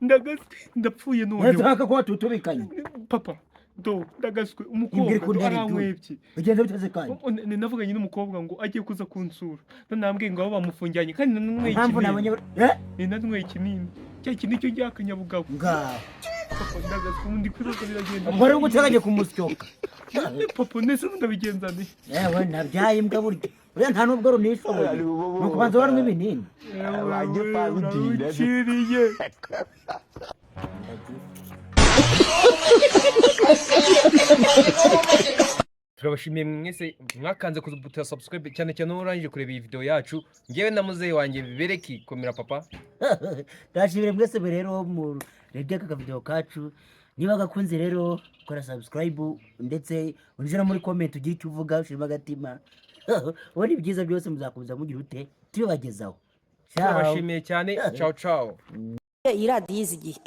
Ndagaswe, ndapfuye noneho. Ndashaka ko watutubikanye. Papa, do, ndagaswe. Imbwira Umukobwa ko do ntari arankwebye. Ugenda biteze kandi. Navuganye n'umukobwa ngo agiye kuza kunsura, none nambwiye ngo abo bamufungiranye, kandi nanyweye Impamvu ikinini. nabonye eh. Nanyweye ikinini, cya kinini cyo ry'akanyabugabo. Ngaho. Papa, ndagaswe, ubundi kwibaza biragenda. Ubwo rero uguteganya kumusyoka. Papa, nese ndabigenza nte? Yewe, nabyaye imbwa burya, buriya nta nubwo runishoboye, ni ukubanza baranywa ibinini. Uraruciriye. Turabashimiye mwese mwakanze kubuta subscribe, cyane cyane uba urangije kureba iyi video yacu. Ngewe na muzehe wanjye Bereki, komera papa. Ndashimire mwese rero murebye aka kavidewo kacu. Niba gakunze rero, kora subscribe, ndetse unjira muri comment ugire icyo uvuga, ushiremo agatima. Ubundi ibyiza byose muzakomeza mugira ute, tubibagezaho. Ciao. Turabashimiye cyane, ciao ciao. Iyi radiyo izi igihe.